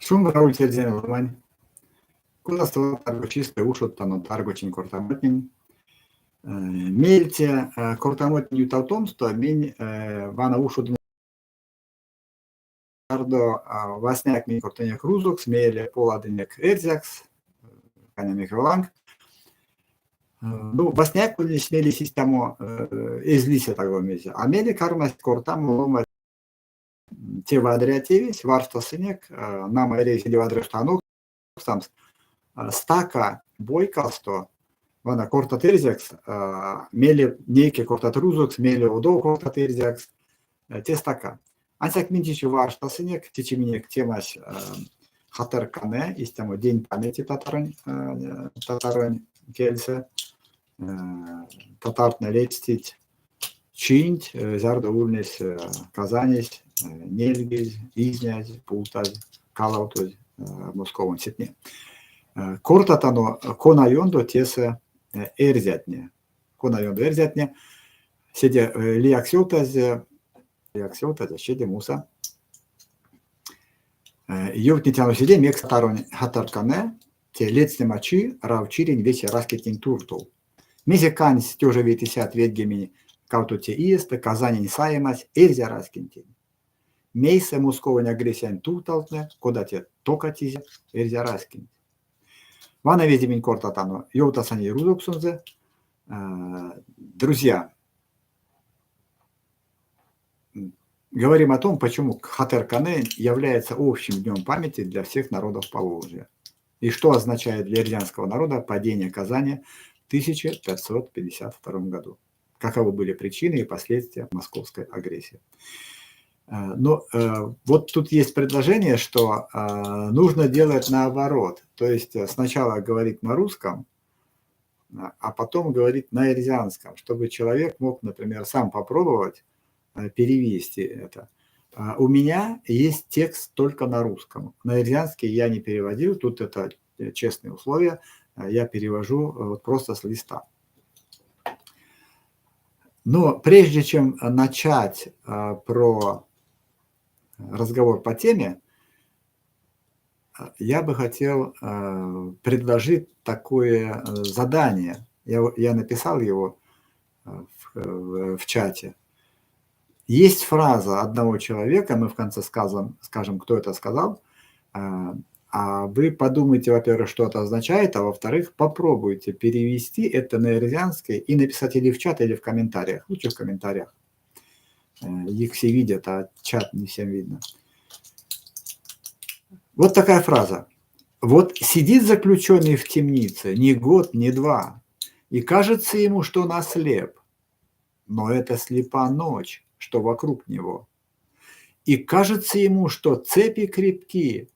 Шумбра ульть, эрзянь ломань! Кода свал таргочистэ ушодтано таргочинь кортамотнень. Меельце кортамотнень ютавтомсто минь вана ушодынек зярдо васняяк минь кортынек рузокс, мейле поладынек эрзякс, каня мекевланг. Ну, васняяк ульнесь мелесь истямо эзь лисе таго мезе, а мейле кармасть кортамо ломанть. Те вадря тевесь, варштасынек, нама эряви седе вадрясто анокстамс. Стака бойкасто, вана кортат эрзякс, мейле нейке кортат рузокс, мейле одов кортат эрзякс. Те стака. Ансяк минь течи варштасынек, течи минек темась Хатыркане, истямо День памяти татаронь, татаронь кельсэ. Татартнэ ледстить чинть, зярдо ульнесь Казанесь нельгезь, изнязь, пултазь, калавтозь московонсетне. Кортатано, кона ёндо тесэ эрзятне. Кона ёндо эрзятне, седе лиякс ёвтазь, лиякс ёвтазь, седе муса. Ёвтнетяно седе, мекс татаронь Хатыркане те ледстнема чи Равчирень весе раськетнень туртов. Мезе кандсь тёжа ветесядт ведьгемень кавтоце иестэ Казанень саемась эрзя раськентень? Мейсэ Московонь агрессиянь тувталтнэ, кода те токатизе эрзя раськенть? Вана весе минь кортатано, ёвтаса ней рузоксонзо. Друзья, говорим о том, почему Хатыркане является общим днем памяти для всех народов Поволжья. И что означает для эрзянского народа падение Казани в 1552 году. Каковы были причины и последствия московской агрессии. Но вот тут есть предложение, что нужно делать наоборот. То есть сначала говорить на русском, а потом говорить на эрзянском, чтобы человек мог, например, сам попробовать перевести это. У меня есть текст только на русском. На эрзянский я не переводил, тут это честные условия, я перевожу вот просто с листа. Но прежде чем начать про разговор по теме, я бы хотел предложить такое задание. Я написал его в чате. Есть фраза одного человека, мы в конце скажем, кто это сказал, а вы подумайте, во-первых, что это означает, а во-вторых, попробуйте перевести это на эрзянский и написать или в чат, или в комментариях. Лучше в комментариях. Их все видят, а чат не всем видно. Вот такая фраза. Вот сидит заключенный в темнице ни год, ни два, и кажется ему, что он ослеп, но это слепа ночь, что вокруг него. И кажется ему, что цепи крепки,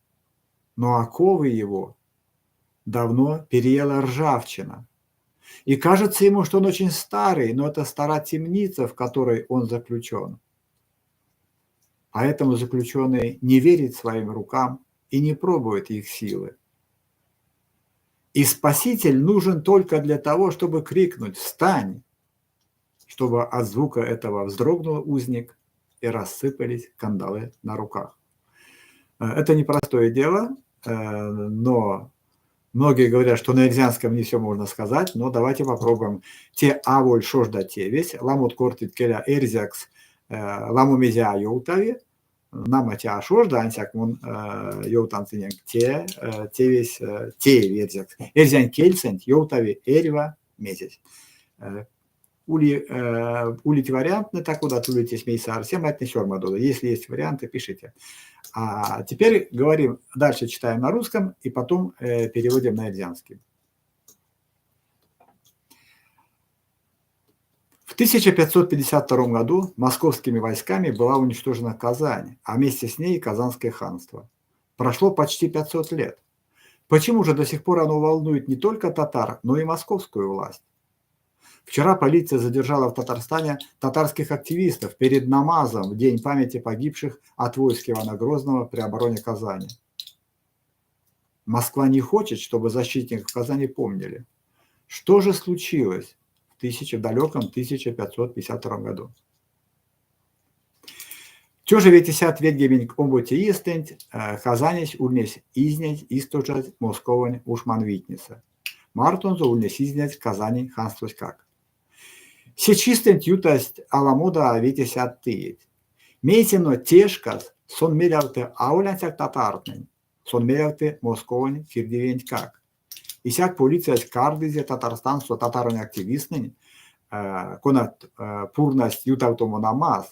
но оковы его давно переела ржавчина. И кажется ему, что он очень старый, но это стара темница, в которой он заключен. Поэтому заключенный не верит своим рукам и не пробует их силы. И Спаситель нужен только для того, чтобы крикнуть «Встань!», чтобы от звука этого вздрогнул узник и рассыпались кандалы на руках. Это непростое дело, но многие говорят, что на эрзянском не все можно сказать, но давайте попробуем. Те аволь шожда тевесь, ламот кортыть, келя эрзякс ламо мезе а ёвтави, нама те а шожда, ансяк мон ёвтан тыненк те тевесь тееви эрзякс. Эрзянь кельсэнть ёвтави эрьва мезесь. Ули, улить вариантнэ, та-кодат улить эсь мейсэ арсематне сёрмадодо. Если есть варианты, пишите. А теперь говорим, дальше читаем на русском и потом переводим на эрзянский. В 1552 году московскими войсками была уничтожена Казань, а вместе с ней и Казанское ханство. Прошло почти 500 лет. Почему же до сих пор оно волнует не только татар, но и московскую власть? Вчера полиция задержала в Татарстане татарских активистов перед намазом в день памяти погибших от войск Ивана Грозного при обороне Казани. Москва не хочет, чтобы защитников Казани помнили. Что же случилось в далеком 1552 году? 1992 иестэнть Казанесь ульнесь изнязь истожазь Московонь ушманвийтнесэ. Мартонзо ульнесь изнязь Казанень ханстваськак. Се чистэнть ютасть аламодо а ветесядт иеть. Мейсэ эно те шкас сон мелявты аволь ансяк татартнэнь, сон мелявты Московонь кирдивиентькак. Исяк полициясь кардызе Татарстансо татаронь активисттнэнь, конат пурнасть ютавтомо намаз,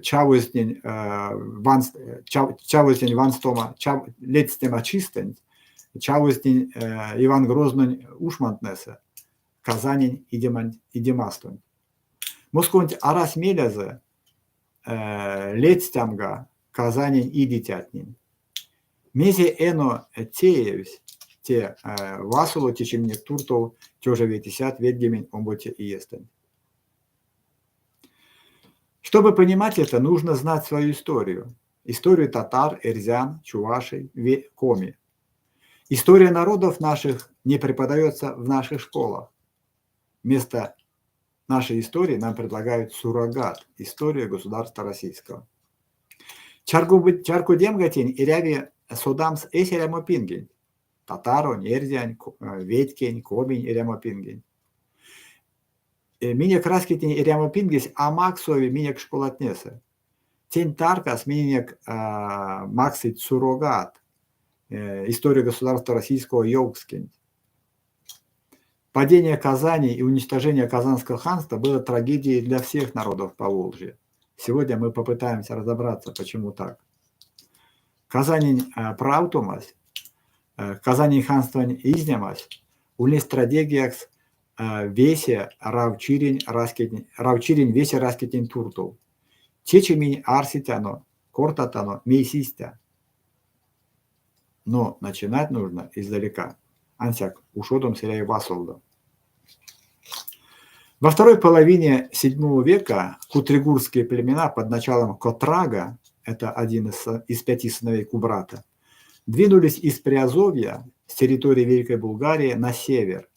чавозтнень чавозтнень ванстома, ледстнема чистэнть, чавозтнень Иван Грознонь ушмантнэсэ, Казанень идемастонть. Московонть арась мелезэ ледстямга Казанень идицятнень. Мезе эно теевсь те васоло течи минек туртов 1992 иестэнть. Чтобы понимать это, нужно знать свою историю. Историю татар, эрзян, чувашей, коми. История народов наших не преподается в наших школах. Вместо нашей истории нам предлагают суррогат – историю государства российского. Чарькодемга тень эряви содамс эсь эрямопингенть: татаронь, эрзянь, ветькень, коминь эрямопингенть. Минек раськетнень эрямопингесь а максови минек школатнесэ. Тень таркас миненек максыть суррогат история государства российского ёвкскенть. Падение Казани и уничтожение Казанского ханства было трагедией для всех народов Поволжья. Сегодня мы попытаемся разобраться, почему так. Казанень правтомась, Казанень ханствань изнямось ульнесь трагедиякс весе Равчирень раськетнень, Равчирень весе раськетнень туртов. Течи минь арсетяно, кортатано мейс истя. Но начинать нужно издалека. Ансяк ушодомс эряви васолдо. Во второй половине VII века кутригурские племена под началом Котрага, это один из пяти сыновей Кубрата, двинулись из Приазовья с территории Великой Булгарии на север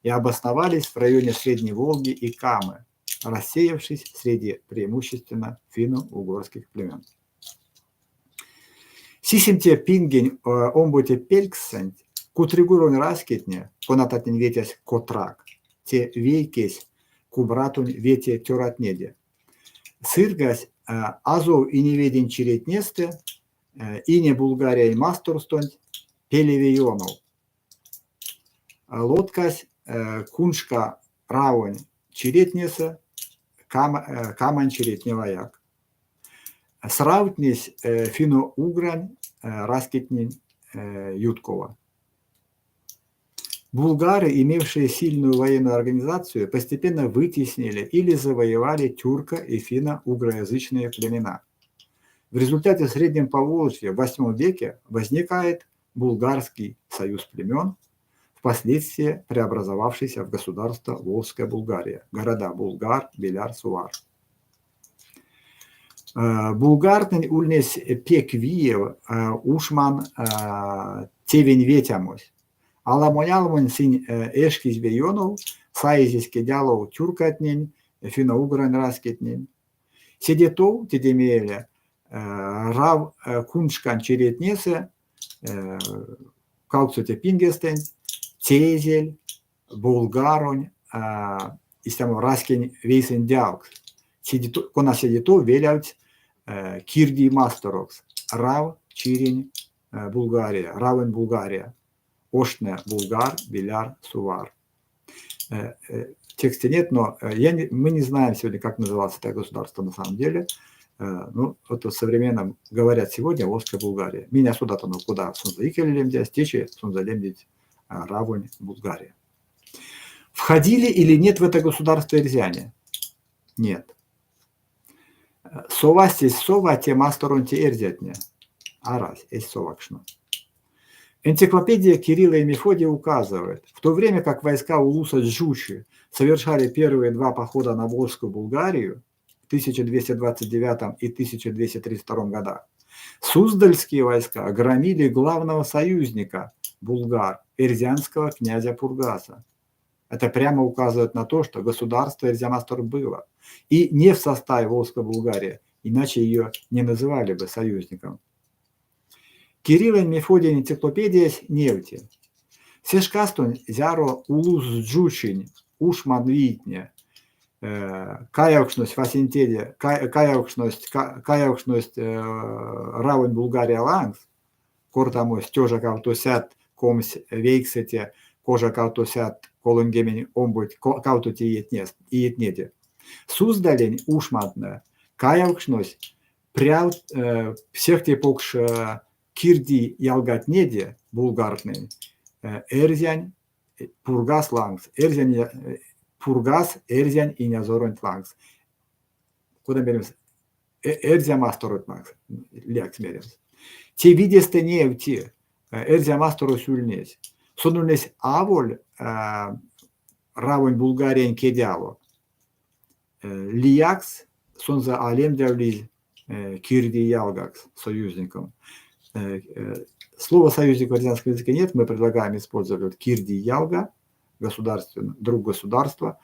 и обосновались в районе Средней Волги и Камы, рассеявшись среди преимущественно финно-угорских племен. Сисемце пингень омбоце пелькссэнть кутригуронь раськетне, конататнень ветясь Котраг, те вейкесь Кубратонь вете цёратнеде, сыргась Азов иневедень чиретнестэ Ине Булгариянь масторстонть пелевеёнов. Лоткась куншка Равонь чиретнесэ, Камань чиретневаяк. Сравтнесь финно-угрань раськетнень юткова. Булгары, имевшие сильную военную организацию, постепенно вытеснили или завоевали тюрко- и финно-угроязычные племена. В результате в Среднем Поволжье в VIII веке возникает Булгарский союз племен, впоследствии преобразовавшийся в государство Волжская Булгария, города Булгар, Биляр, Сувар. Булгартнэнь ульнесь пек виев ушман тевень ветямось. Аламонь-аламонь сынь эшкизь ве ёнов, саизь эсь кедьалов тюркатнень, финно-угрань раськетнень. Седе тов, теде мейле, Рав куншкань чиретнесэ кавксоце пингестэнть теезель булгаронь истямо раськень вейсэндявкс, кона седе тов велявтсь кирдий масторокс Рав чирень Булгария, Равонь Булгария, оштнэ Булгар, Биляр, Сувар. В тексте нет, но я не, мы не знаем сегодня, как называлось это государство на самом деле. Ну, вот в современном говорят сегодня Волжская Булгария. Минь а содатано кода сонзэ икеле лемдясть, течи сонзэ лемдить Равонь Булгария. Входили или нет в это государство эрзяне? Нет. Совасть эзть сова те масторонти эрзятне? Арась, эзть совакшно. Энциклопедия Кирилла и Мефодия указывает, в то время как войска Улуса Джучи совершали первые два похода на Волжскую Булгарию в 1229 и 1232 годах, Суздальские войска громили главного союзника булгар, эрзянского князя Пургаса. Это прямо указывает на то, что государство Эрзя Мастор было. И не в составе Волжской Булгарии, иначе ее не называли бы союзником. Кириллэнь Мефодиень энциклопедиясь невти: се шкастонть, зяро Улус Джучинь ушманвийтне каявкшность васенцеде каявкшность каявкшность Равонь Булгария лангс, кортамось 1829 1832 иетнеде, Суздалень ушмантнэ каявкшность прявт сехте покш кирдий ялгатнеде, булгартнэнь, эрзянь Пургаз лангс, эрзянь Пургаз эрзянь инязоронть лангс. Кода меремс, Эрзя масторонть лангс, лиякс меремс. Те видестэ невти, Эрзя масторось ульнесь. Сон ульнесь аволь Равонь Булгариянь кедьало. Лиякс сонзэ а лемдявлизь кирдий ялгакс, союзником. Слово союзник в эрзянском языке нет, мы предлагаем использовать вот кирдий ялга, государственный, друг государства.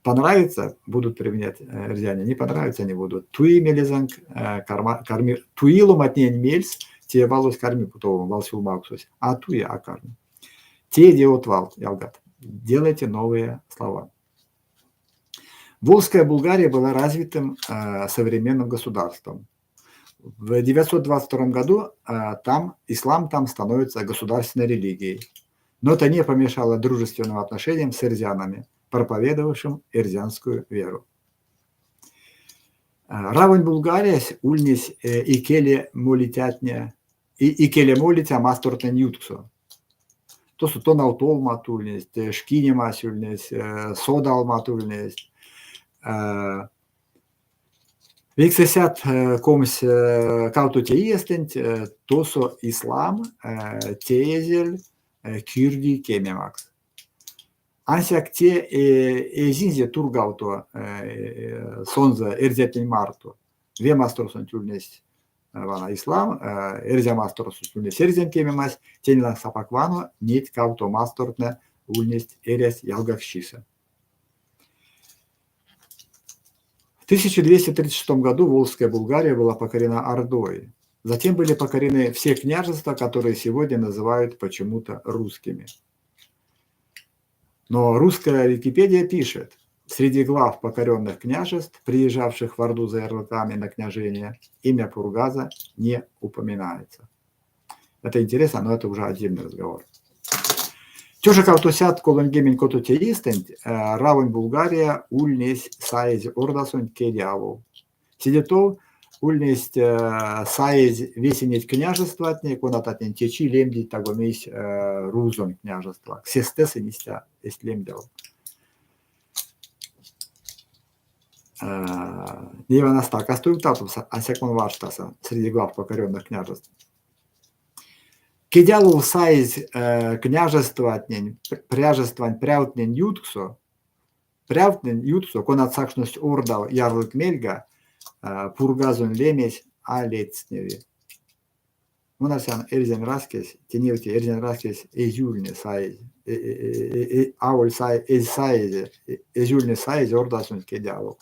Понравится, будут применять эрзяне, не понравится, не будут. Туи мелезэнк, карма, карми, туи ломатнень мельс, те валось карми путовомо, валсюлмавксось, а туи а карми. Тееде од валт, ялгат. Делайте новые слова. Волжская Булгария была развитым современным государством. В 922 году там ислам там становится государственной религией. Но это не помешало дружественным отношениям с эрзянами, проповедовавшим эрзянскую веру. Равонь Булгариясь ульнесь икеле молитятне, икеле молиця мастортнэнь ютксо. Тосо тонавтолмат ульнесть, шкинемась ульнесь, содалмат ульнесть. 922 иестэнть тосо ислам теезель кирдий кемемакс. Ансяк те эзинзе тургавто сонзэ эрзятнень марто. Ве масторсонть ульнесь вана ислам, Эрзя масторсонть ульнесь эрзянь кемемась, тень лангс апак вано, неть кавто мастортнэ ульнесть эрясть ялгаксчисэ. В 1236 году Волжская Булгария была покорена Ордой. Затем были покорены все княжества, которые сегодня называют почему-то русскими. Но русская Википедия пишет, среди глав покоренных княжеств, приезжавших в Орду за ярлыками на княжение, имя Пургаза не упоминается. Это интересно, но это уже отдельный разговор. 1836 иестэнть Равонь Булгария ульнесь саезь ордасонть кедь алов. Седе тов ульнесть саезь весе неть княжестватне, конататнень течи лемдить таго-мейсь рузонь княжества. Сестэ сынь истя эзть лемдяво. Ней вана стакасто ютавтомс, ансяк мон варштаса среди глав покоренных княжеств. Кедьалов саезь княжестватнень, пряжествань прявтнэнь ютксо, прявтнэнь ютксо, конат сакшность ордав ярлык мельга, Пургазонь лемесь а ледстневи. Мон арсян, эрзянь раськесь, те невти эрзянь раськесь эзь ульне саезь, аволь саезь, эзь саезе, эзь ульне саезь ордасонть кедьалов.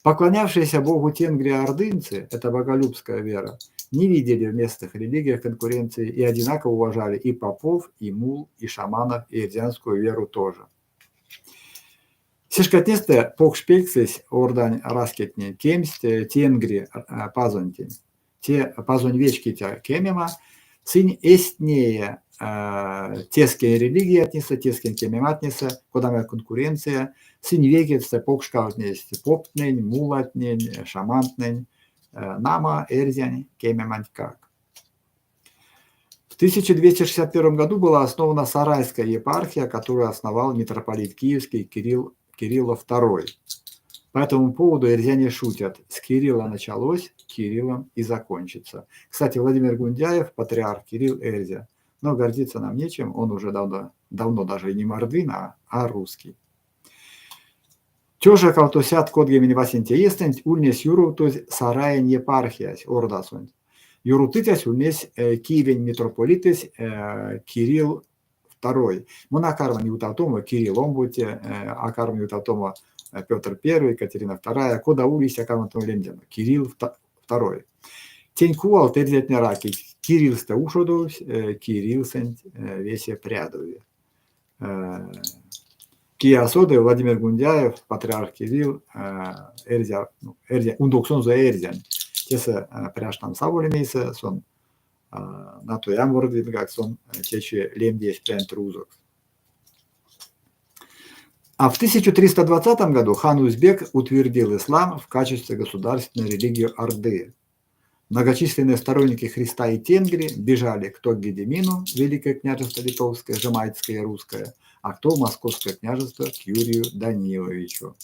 Поклонявшиеся богу тенгри-ордынцы, это боголюбская вера, не видели в местных религиях конкуренции и одинаково уважали и попов, и мулл, и шаманов, и эрзянскую веру тоже. Се шкатнестэ покш пельксэсь ордань раськетне кемсть тенгри пазонтень. Те пазонь вечкиця кемема, сынь эзть нее тескень религиятнесэ, тескень кемематнесэ, кодамо конкуренция, сынь вейкетьстэ покшкавтнесть поптнень, муллатнень, шамантнэнь, нама, эрзянь кемемантькак. В 1261 году была основана Сарайская епархия, которую основал митрополит Киевский Кирилл, Кириллов II. По этому поводу эрзяне шутят. С Кирилла началось, Кириллом и закончится. Кстати, Владимир Гундяев, патриарх Кирилл Эрзя. Но гордиться нам нечем, он уже давно, давно даже и не мордвин, а русский. 1838 иестэнть ульнесь юровтозь Сараень епархиясь ордасонть. Юровтыцясь ульнесь Киевень митрополитэсь Кирилл II. Мон а карман ютавтомо Кирилл Омбоце, а карман ютавтомо Петр I, Екатерина II, кода ули истя кармавтомо лемдямо. Кирилл II. Тень кувалт эрзятне ракить: Кириллстэ ушодовсь, Кириллсэнть весе прядови. Кие а соды, Владимир Гундяев, патриарх Кирилл, эрзя, ну, эрзя, ундоксонзо эрзянь. Тесэ пря шнамс аволь мейсэ, сон натой а мордвингак, сон течи лемди эсь прянть рузокс. А в 1320 году хан Узбек утвердил ислам в качестве государственной религии Орды. Многочисленные сторонники Христа и Тенгри бежали кто к Гедимину, Великое княжество Литовское, Жемайтское и Русское, а кто в Московское княжество к Юрию Даниловичу.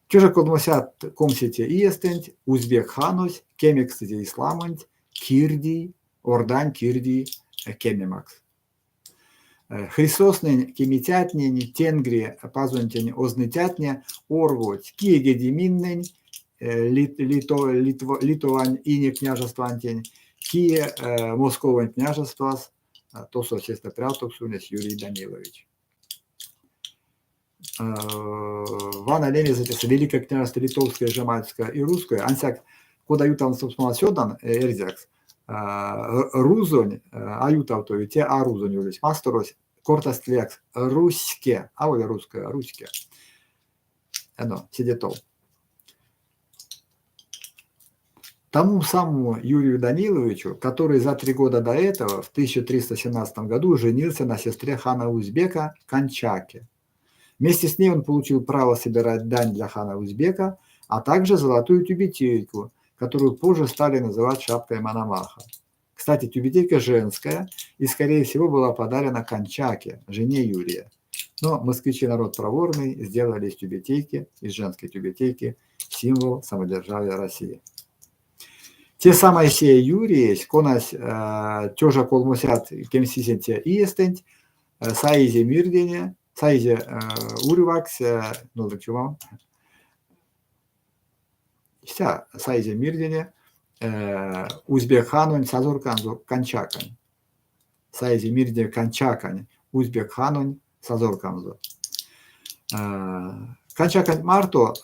1320 иестэнть Узбек ханось кемекстызе исламонть кирдий, ордань кирдий кемемакс. Христоснэнь кемицятнень, Тенгри пазонтень озныцятне оргодсть кие Гедиминнэнь, Литовань ине княжествантень, кие Московонь княжествас, тосо сестэ прявтокс ульнесь Юрий Данилович. Вана лемезэ тесэ Великое княжество Литовское, Жемайтское и Русское, ансяк кода ютавтомс содан эрзякс, рузонь а ютавтови, те а рузонь ульнесь масторось, кортасть лиякс руське, аволь русское, руське. Эно, седе тов. Тому самому Юрию Даниловичу, который за 3 года до этого, в 1317 году, женился на сестре хана Узбека Кончаке. Вместе с ней он получил право собирать дань для хана Узбека, а также золотую тюбетейку, которую позже стали называть шапкой Мономаха. Кстати, тюбетейка женская и, скорее всего, была подарена Кончаке, жене Юрия. Но москвичи народ проворный, сделали из тюбетейки, из женской тюбетейки, символ самодержавия России. Те самое се Юриесь, конась 1379 иестэнть, саизе мирдене, саизе урьвакс, нолдык чумом, истя саизе мирдене Узбек ханонь сазорканзо Кончакань. Саизе мирде Кончакань, Узбек ханонь сазорканзо. Кончаканть марто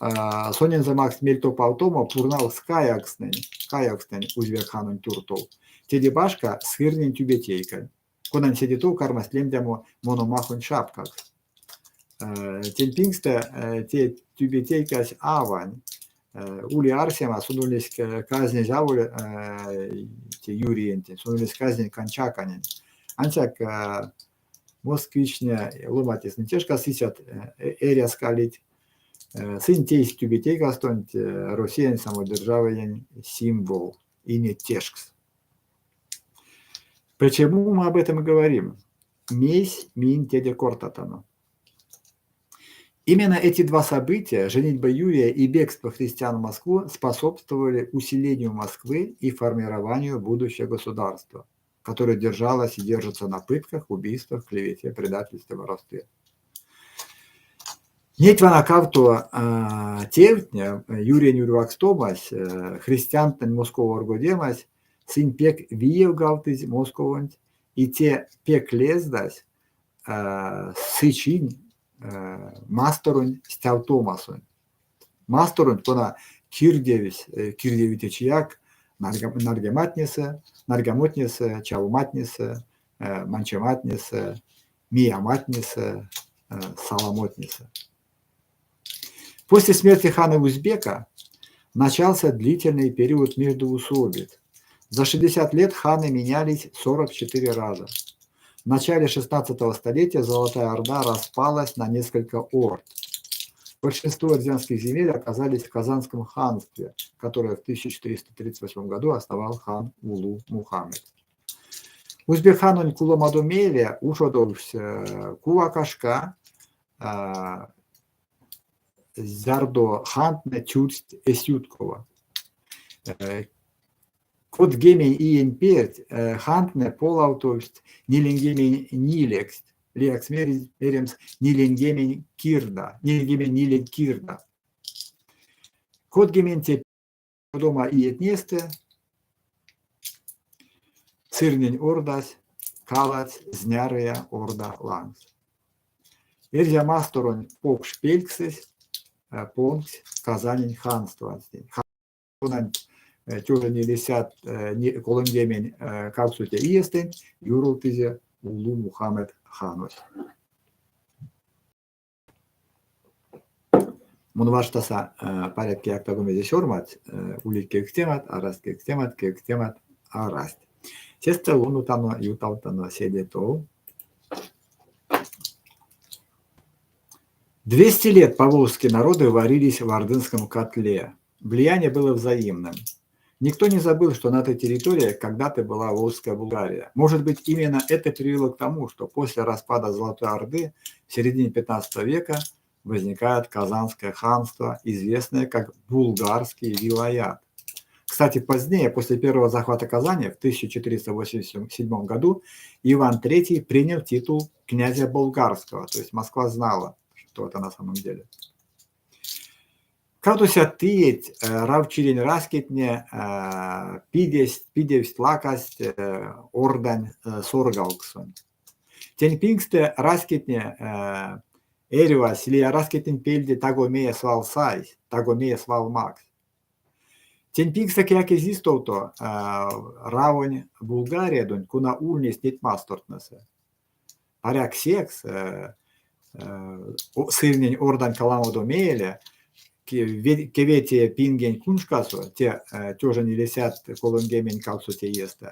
сонензэ макссть мельтопавтомо пурнавкс каявкстнэнь, каявкстнэнь Узбек ханонть туртов. Теде башка сырнень тюбетейка, конань седе тов кармасть лемдямо Мономахонь шапкакс. Тень пингстэ те тюбетейкась авань. Ули арсема, сон ульнесь казнезь аволь те Юриентень, сон ульнесь казнень Кончаканень. Ансяк москвичне ломантне те шкас истят эрязкалить. Сынь тейсть тюбетейкастонть Россиянь самодержавиянь символ, ине тешкс. Почему мы об этом и говорим? Мейсь минь теде кортатано. Именно эти два события, женитьба Юрия и бегство христиан в Москву, способствовали усилению Москвы и формированию будущего государства, которое держалось и держится на пытках, убийствах, клевете, предательстве, воровстве. Неть вана кавто тевтне, Юриень урьвакстомась, христиантнэнь Московов оргодемась, сынь пек виевгавтызь Московонть, и те пек лездась сычинь масторонь стявтомасонть. Масторонть, кона кирдевсь, кирдеви течияк нарьгамотнесэ, нарьгамотнесэ, чавоматнесэ, манчематнесэ, миематнесэ, саламотнесэ. После смерти хана Узбека начался длительный период междоусобиц. За 60 лет ханы менялись 44 раза. В начале 16 столетия Золотая Орда распалась на несколько орд. Большинство эрзянских земель оказались в Казанском ханстве, которое в 1438 году основал хан Улу Мухаммед. Узбек ханонь куломадо мейле ушодовсь кувака шка, зярдо хантнэ тюрсть эсь юткова. 30 иень перть хантнэ полавтовсть 45 нилексть, лиякс меремс 40 кирда, 44 кирда. 35 иетнестэ Сырнень Ордась. каладсь знярыя орда лангс. Эрзя масторонь покш пельксэсь понгсь Казанень ханствантень, конанть тёжа нилесядт 38 иестэнть юрвтызе Улу Мухаммед ханось. Мон варштаса, паряк кияк таго мезе сёрмадсь, улить кевкстемат, арасть кевкстемат, кевкстемат арасть. Сестэ ловнотано, ютавтано седе тов. 200 лет поволжские народы варились в ордынском котле. Влияние было взаимным. Никто не забыл, что на этой территории когда-то была Волжская Булгария. Может быть, именно это привело к тому, что после распада Золотой Орды в середине 15 века возникает Казанское ханство, известное как Булгарский вилаят. Кстати, позднее, после первого захвата Казани в 1487 году, Иван III принял титул князя Булгарского, то есть Москва знала, что это на самом деле. Кавтосядт иеть Равчирень раськетне пидесть, пидевсть, лакасть ордань соргалксонть. Тень пингстэ раськетне эрьвась лия раськетнень пельде таго-мезе свал сайсь, таго-мезе свал макссь. Тень пингстэ кияк эзь истовто Равонь Булгариядонть, кона ульнесь неть мастортнэсэ. Паряк секс, сырнень ордань каламодо мейле, кеветее пингень куншкасо, те тёжа 438 иестэ,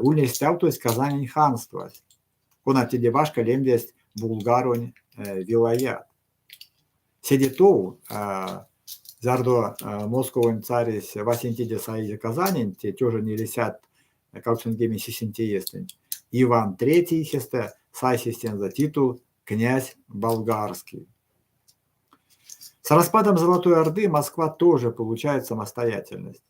ульнесь стявтозь Казанень ханствась, кона теде башка лемдясть Булгаронь вилаят. Седе тов, зярдо Московонь царесь васенцеде саизе Казаненть, те тёжа 487 иестэнть, Иван III сестэ сайсь эстензэ титул «князь болгарский». С распадом Золотой Орды Москва тоже получает самостоятельность.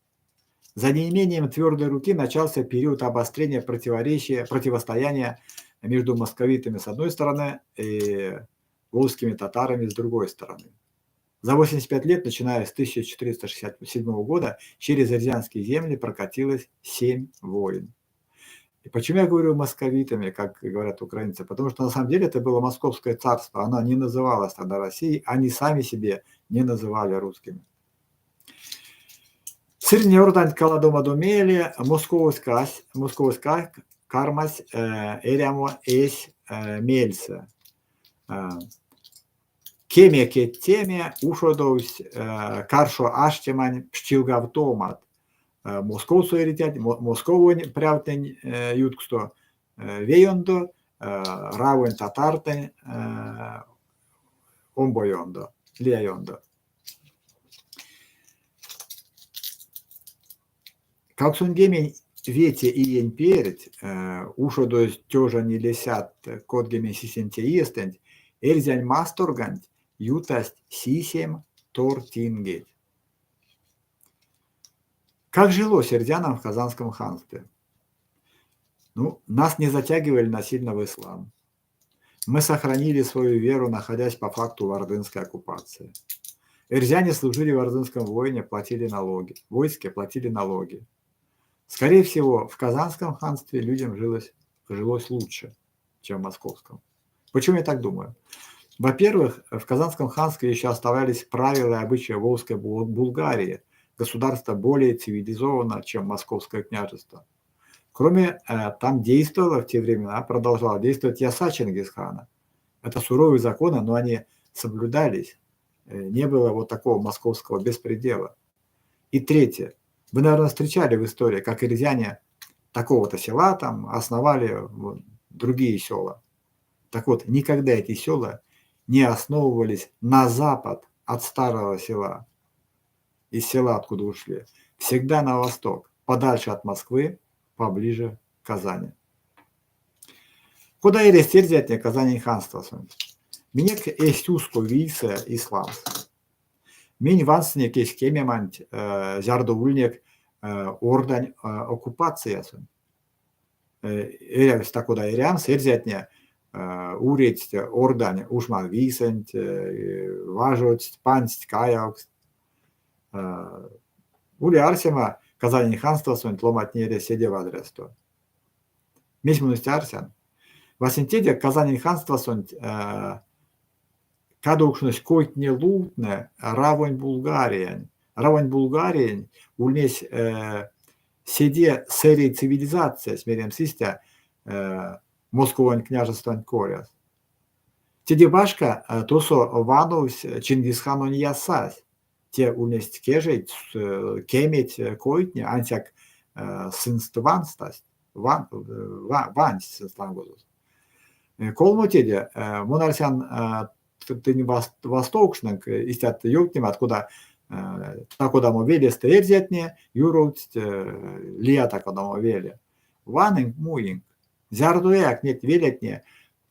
За неимением твердой руки начался период обострения противоречия, противостояния между московитами с одной стороны и волжскими татарами с другой стороны. За 85 лет, начиная с 1467 года, через эрзянские земли прокатилось 7 войн. И почему я говорю московитами, как говорят украинцы? Потому что на самом деле это было Московское царство, оно не называлось тогда Россией, они сами себе не называли русскими. Сырнень орданть каладомадо мейле Московоськась, Московоськак кармась эрямо эсь мельсэ. Кеме кедтеме ушодовсть каршо аштемань пштилгавтомат Московсо эрицят, Московонь прявтнэнь ютксто ве ёндо, Равонь татартнэнь омбо ёндо, лия ёндо. 85 иень перть, ушодозь тёжа 437 иестэнть, Эрзянь Масторганть ютасть сисем тортингеть. Как жилось эрзянам в Казанском ханстве? Ну, нас не затягивали насильно в ислам. Мы сохранили свою веру, находясь по факту в ордынской оккупации. Эрзяне служили в ордынском войне, платили налоги. Войске платили налоги. Скорее всего, в Казанском ханстве людям жилось, жилось лучше, чем в московском. Почему я так думаю? Во-первых, в Казанском ханстве еще оставались правила и обычаи Волжской Булгарии, государство более цивилизованное, чем Московское княжество. Кроме, там действовало в те времена, продолжало действовать яса Чингисхана. Это суровые законы, но они соблюдались. Не было вот такого московского беспредела. И третье. Вы, наверное, встречали в истории, как эрзяне такого-то села там основали другие села. Так вот, никогда эти села не основывались на запад от старого села, из села, откуда ушли. Всегда на восток, подальше от Москвы, поближе к Казани. Кода эрясть эрзятне Казанень ханствасонть? Минек эзть уско вийсэ исламс. Минь ванстынек эсь кемеманть, зярдо ульнек ордань оккупациясонть. Эрявсь та-кода эрямс, эрзятне уредсть ордань ушман вийсэнть, важодсть, пандсть каявкст. Ули арсема, Казанень ханствасонть ломантне эрясть седе вадрясто. Мезть мон истя арсян? Васенцеде Казанень ханствасонть кадовкшность койтне-лувтне Равонь Булгариянь. Равонь Булгариянь ульнесь седе сэрей цивилизациясь, меремс истя, Московонь княжестванть коряс. Теде башка, тосо вановсь Чингисханонь ясась. Те ульнесть кежейть, кеметь койтне, ансяк сынст ванстасть, вансть сынст лангозост. Колмотеде, мон арсян, тынь вастовкшнынк истят ёвтнемат, кода та-кодамо велестэ эрзятне юровтсть лия та-кодамо веле. Ванынк, муинк. Зярдояк неть велетне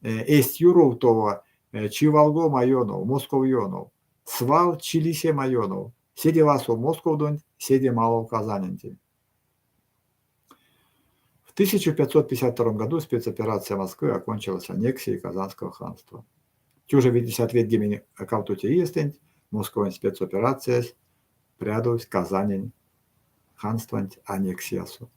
эзть юровтово чивалгома ёнов, Москов ёнов. Свал чилисема ёнов, седе васов Московдонть, седе малав Казанентень. В 1552 году спецоперация Москвы окончилась аннексией Казанского ханства. 1058 иестэнть Московонь спецоперациясь прядовсь Казанень ханстванть аннексиясо.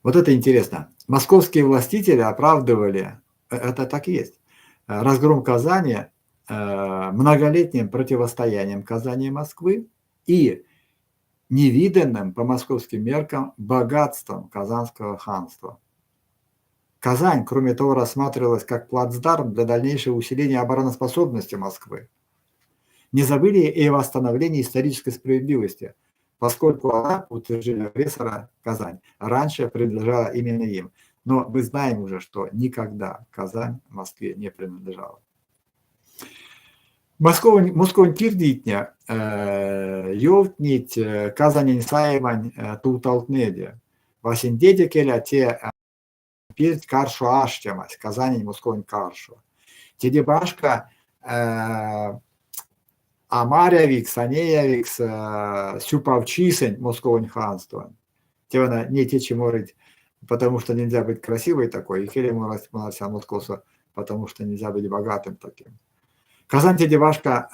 Вот это интересно. Московские властители оправдывали, это так и есть, разгром Казани многолетним противостоянием Казани и Москвы и невиданным по московским меркам богатством Казанского ханства. Казань, кроме того, рассматривалась как плацдарм для дальнейшего усиления обороноспособности Москвы. Не забыли и о восстановлении исторической справедливости, поскольку она, по утверждению агрессора, Казань, раньше принадлежала именно им. Но мы знаем уже, что никогда Казань Москве не принадлежала. Московонь кирдийтне ёвтнить Казанень саемань тувталтнэде. Васенцеде келя те перть каршо аштемась, Казанень Московонь каршо. Теде башка а марявикс, а неявикс сюпавчисэнть Московонь ханствань. Те вана не течи морыть, потому что нельзя быть красивой такой, икеле морась Московсо, потому что нельзя быть богатым таким. Казань теде башка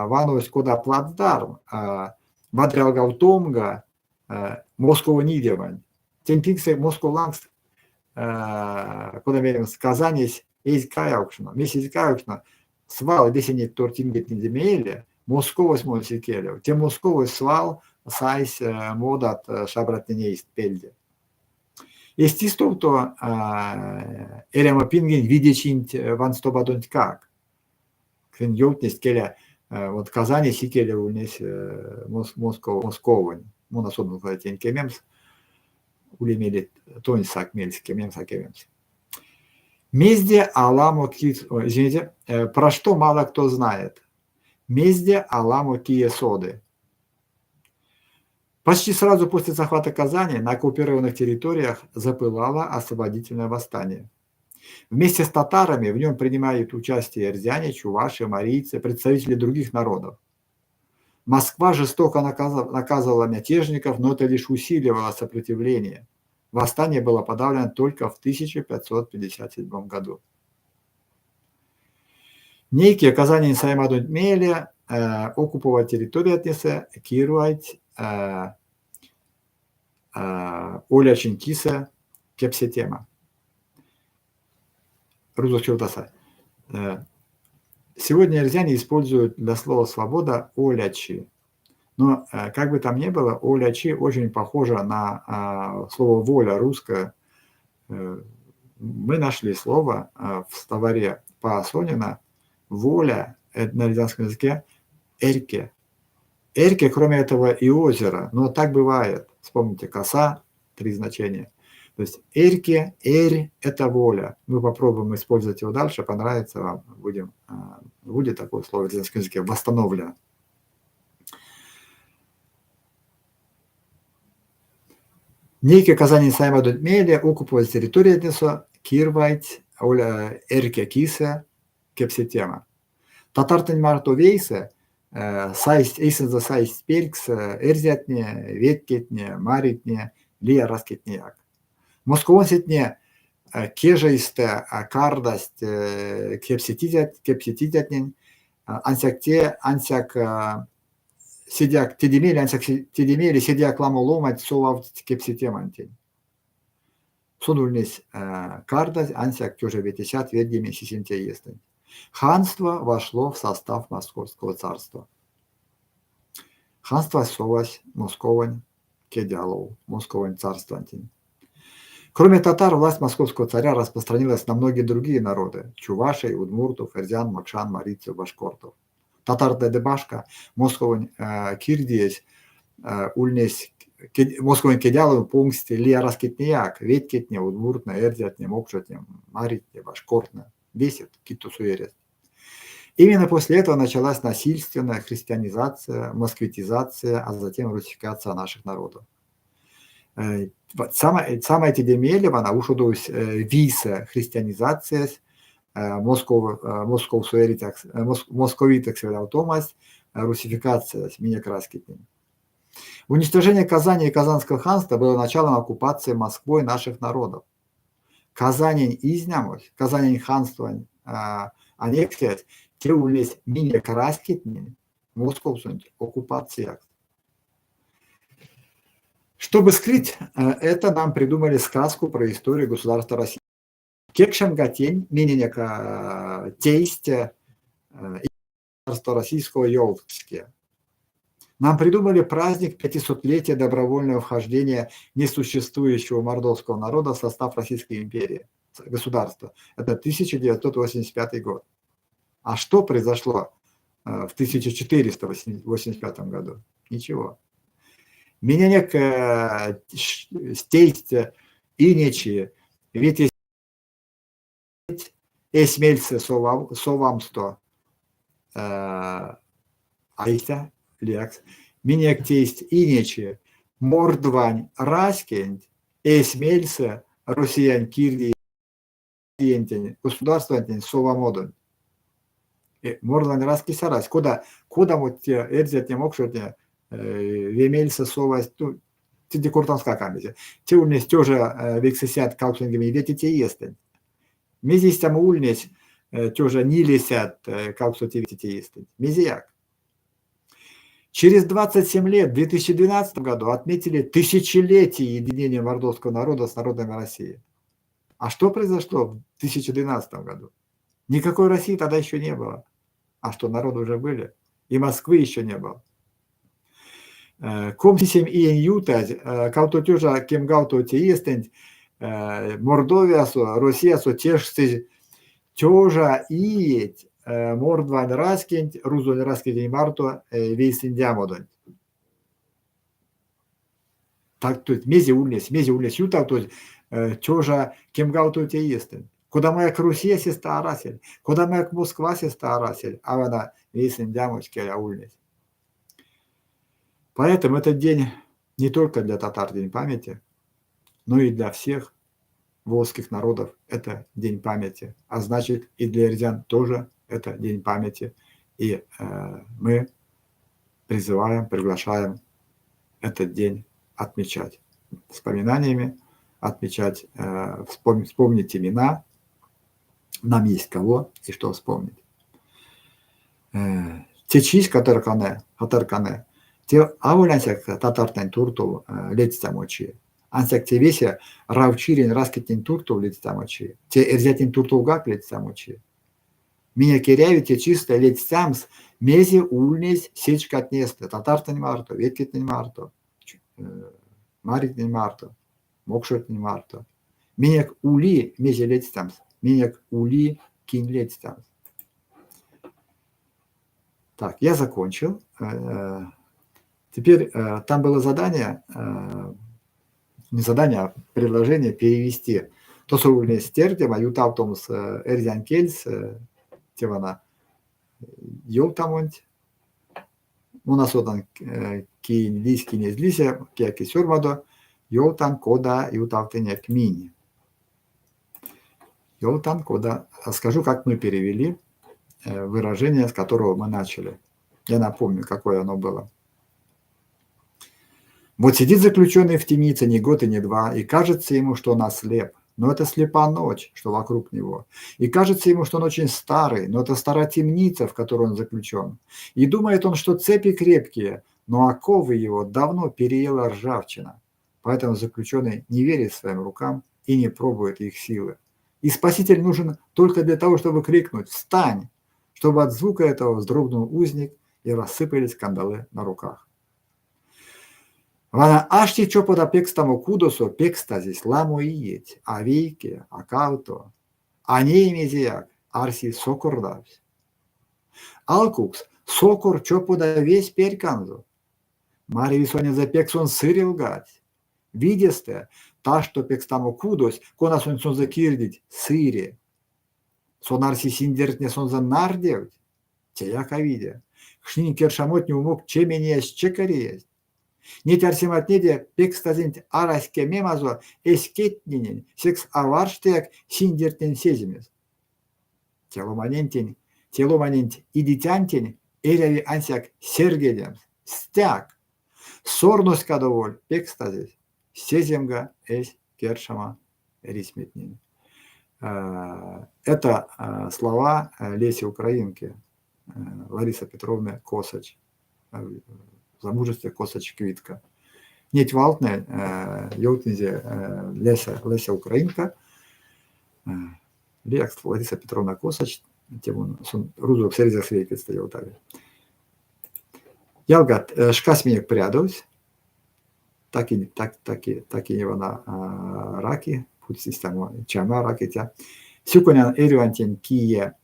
вановсь кода плацдарм, вадрялгавтомга Московонь идеманть. Тень пингстэ Москов лангс, кода меремс, Казанесь эзь каявкшно. Мейс эзь каявкшно? Свал весе неть тортингетнеде мейле Московось мольсь икелев. Те Московось свал сайсь модат шабратнень эйстэ пельде. Эзть истовто эрямопингень видечинть ванстомадонтькак. Сынь ёвтнесть, келя, вот Казанесь икеле ульнесь Москов, Московонь. Мон а содан, кода тень кемемс. Ули мелеть тонь сак мельс кемемс, а кемемс. Мезде аламо ки, извините, про что мало кто знает. Мезде аламо кие соды. Почти сразу после захвата Казани на оккупированных территориях запылало освободительное восстание. Вместе с татарами в нем принимают участие эрзяне, чуваши, марийцы, представители других народов. Москва жестоко наказывала мятежников, но это лишь усиливало сопротивление. Восстание было подавлено только в 1557 году. Нейке Казанень саемадонть мейле оккуповазь территориятнесэ кирвайць олячинь кисэ кепсетема. Рузокс ёвтаса. Сегодня эрзяне используют для слова «свобода» олячи. Но, как бы там ни было, олячи очень похоже на слово «воля» русское. Мы нашли слово в словаре Паасонина «воля» на эрзянском языке «эрьке». Эрьке, кроме этого, и озеро. Но так бывает. Вспомните, коса, три значения. То есть эрьке, эрь – это воля. Мы попробуем использовать его дальше, понравится вам, будем, будет такое слово в эрзянском языке, восстановлено. Нейке Казанень саемадонть мейле оккуповазь территориятнесэ кирвайць эрьке кисэ кепсетема. Татартнэнь марто вейсэ сайсть, эйсэнзэ сайсть пелькс эрзятне, ветькетне, маритне, лия раськетнеяк. Московонсетне кежейстэ кардасть кепсетицятнень, ансяк те ансяк седеяк теде мейле ансяк теде мейле седеяк ламо ломанть совавтсть кепсетемантень. Сон ульнесь кардазь ансяк тёжа ветесядт ведьгемень сисемце иестэнть. Ханство вошло в состав Московского царства. Ханствась совась Московонь кедьалов, Московонь царствантень. Кроме татар, власть московского царя распространилась на многие другие народы – чувашей, удмуртов, эрзян, мокшан, марийцев, башкортов. Татартнэде башка, Московонь кирдиесь ульнесь Московонь кедьалов понгсть лия раськетнеяк – ветькетне, удмуртнэ, эрзятне, мокшотне, маритне, башкортнэ. Весе, кить тосо эрясть. Именно после этого началась насильственная христианизация, москвитизация, а затем русификация наших народов. Самое теде мейле вана ушодовсь вийсэ христианизациясь, Москов, Московсо эрицякс, московитэкс велявтомась, русификациясь минек раськетнень. Уничтожение Казани и Казанского ханства было началом оккупации Москвой наших народов. Казанень изнямось, Казанень ханствань аннексиясь, те ульнесь минек раськетнень Московсонть оккупациякс. Чтобы скрыть это, нам придумали сказку про историю государства России. Кекшемга тень миненек тейсть государства российского ёвкске. Нам придумали праздник 500-летия добровольного вхождения несуществующего мордовского народа в состав Российской империи, государства. Это 1985 год. А что произошло в 1485 году? Ничего. Миненек тейсть инечи ветесядт эсь мельсэ совамсто а истя лиякс минек тейсть инечи мордвань раськенть эсь мельсэ Россиянь кирдиентень, государствантень совамодонть. Мордвань раськесь арась. Кода, кодамо те эрзятне, мокшотне ве мельсэ совасть, ну, теде кортамскак а мезе. Те ульнесь тёжа 985 иестэнть. Мезе истямо ульнесь тёжа нилесядт кавксо иестэнть? Мезеяк. Через 27 лет, в 2012 году, отметили тысячелетие единения мордовского народа с народами России. А что произошло в 2012 году? Никакой России тогда еще не было. А что, народы уже были? И Москвы еще не было. 27 иень ютазь, кавто тёжа кемгавтовоце иестэнть Мордовиясо, Россиясо тешкстызь тёжа иеть мордвань раськенть, рузонь раськетнень марто вейсэндямодонть. Так, то есть мезе ульнесь, мезе ульнесь ютавтозь тёжа кемгавтовоце иестэнть. Кодамояк Россия сестэ арасель, кодамояк Москва сестэ арасель, а вана вейсэндямось келя ульнесь. Поэтому этот день не только для татар день памяти, но и для всех волжских народов это день памяти. А значит, и для эрзян тоже это день памяти. И мы призываем, приглашаем этот день отмечать воспоминаниями, отмечать, вспомнить имена. Нам есть кого и что вспомнить. Те чись, катаркане, те аволь ансяк татартнэнь туртов ледстямо чи, ансяк те весе Равчирень раськетнень туртов ледстямо чи, те эрзятнень туртовгак ледстямо чи. Минек эряви те чистэ ледстямс, мезе ульнесь сеть шкатнестэ татартнэнь марто, ветькетнень марто, маритнень марто, мокшотнень марто. Минек ули мезе ледстямс, минек ули кинь ледстямс. Так, я закончил. Теперь там было задание, не задание, а предложение перевести. Тосо ульнесь тердема ютавтомс эрзянь кельс те вана ёвтамонть. Мон а содан кинь лись, кинь эзь лисе, кияк эзь сёрмадо, ёвтан, кода ютавтынек минь. Ёвтан, кода, скажу, как мы перевели выражение, с которого мы начали. Я напомню, какое оно было. Вот сидит заключенный в темнице не год и не два, и кажется ему, что он ослеп, но это слепа ночь, что вокруг него. И кажется ему, что он очень старый, но это стара темница, в которой он заключен. И думает он, что цепи крепкие, но оковы его давно переела ржавчина. Поэтому заключенный не верит своим рукам и и не пробует их силы. И спаситель нужен только для того, чтобы крикнуть «Встань!», чтобы от звука этого вздрогнул узник и рассыпались кандалы на руках. Вана ашти чопода пекстамо кудосо пекстазесь ламо иеть, а вейке, а кавто, а ней мезеяк, арси сокордавсь. Алкукс, сокор чопода весь перьканзо. Маряви сонензэ пек сон сырелгадсь. Видестэ, ташто пекстамо кудось, конасонть сонзэ кирдить, сыре. Сон арси синдертне сонзэ нардевть. Теяк а виде. Кшнинь кершамотне умок чеменязь чекерясть. Неть арсематнеде пекстазенть арась кемемазо эсь кедтненень, секс а варштыяк синдертнень сеземест. Те ломанентень, те ломаненть идицянтень эряви ансяк серьгедемс: Стяк! Сорнось кадоволь пекстазесь, сеземга эсь кершамо рисьметнень. Это слова Леси Украинки, Ларисы Петровны Косач, в замужестве Косач-Квитка. Неть валтнэ ёвтнизе Леся, Леся Украинка, лиякс Лариса Петровна Косач, сон рузокс эрзякс вейкетьстэ ёвтави. Ялгат, шкась минек прядовсь. Так и, так, так и, так и вана раки, путсь истямо чама ракиця. Сюконян эрьвантень кие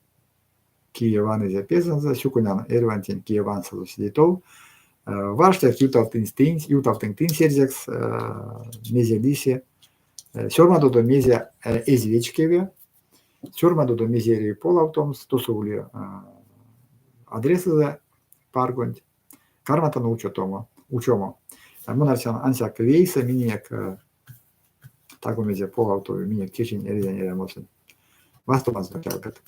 кие ванызе пезэнзэ, сюконян эрьвантень кие вансазо седе тов. Варштак ютавтынь тынсь, ютавтынк тынсь эрзякс, мезе лиси. Сёрмадодо мезе эзь вечкеве, сёрмадодо мезе эряви полавтомс, тосо ули адресэзэ паргонть. Карматано учотомо, учомо. Мон арсян ансяк вейсэ минек таго мезе полавтови минек течинь эрзянь эрямосонть. Вастомазонок, ялгат.